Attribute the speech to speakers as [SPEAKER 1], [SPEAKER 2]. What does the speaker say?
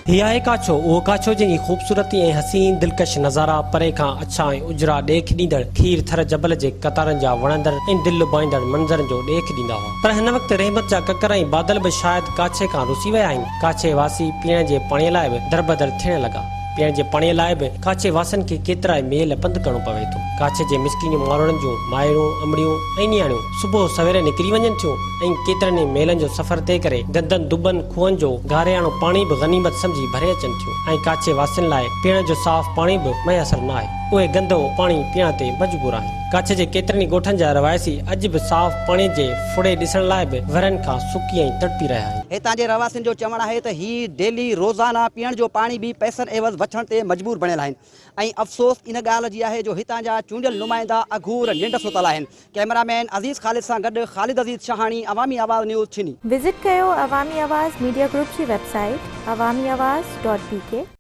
[SPEAKER 1] هي آهي ڪاڇو، اهو ڪاڇو جنهن جي خوبصورتي ۽ حسين دلڪش نظارا پري کان اڇا ۽ اجرا ڏيک ڏيندڙ کير ٿر جبل جي قطارن جا وڻندڙ ۽ دل لڀائيندڙ منظرن جو ڏيک ڏيندا هئا. پر هن وقت رحمت جا ڪڪر ۽ بادل به شايد ڪاڇي کان رسي ويا آهن. ڪاڇي واسي پيئڻ جي پاڻي لاء به دربدر ٿيڻ لڳا. پيئڻ جي پاڻي لاء به ڪاڇي واسين کي ڪيترائي ميل پنڌ ڪرڻو پوي ٿو. ڪاڇي جي مسڪين ماروئڙن جون مائرون، امڙيون ۽ نياڻيون صبح سوير نڪري وڃن ٿيون ۽ ڪيترن ئي ميلن جو سفر طئي ڪري گندن دٻن کوهن جو گارياڻو پاڻي به غنيمت سمجهي ڀري اچن ٿيون ۽ ڪاڇي واسين لاء پيئڻ جو صاف پاڻي به ميسر ناهي. اهي گندو پاڻي پيئڻ تي مجبور آهن. ڪاڇي جي ڪيترن ئي ڳوٺن جا رهواسي اڄ به صاف پاڻي جي ڦڙي ڏسڻ لاء به ورهين کان سڪي ۽ تڙپي رهيا آهن.
[SPEAKER 2] هتان جي رهواسين جو چوڻ آهي ته هي ڊيلي روزانه پيئڻ جو پاڻي به پئسن عيوض وٺڻ تي مجبور بڻيل آهن ۽ افسوس ان ڳالهه جي آهي جو هتان جا چونڊيل نمائندا اگهور ننڊ ستل آهن. ڪئميرا مين عزيز خالد سان گڏ خالد عزيز شاهاڻي، عوامي آواز نيوز، ڇني.
[SPEAKER 3] وزٽ ڪيو عوامي آواز ميڊيا گروپ جي website Awami Awaz dot B K.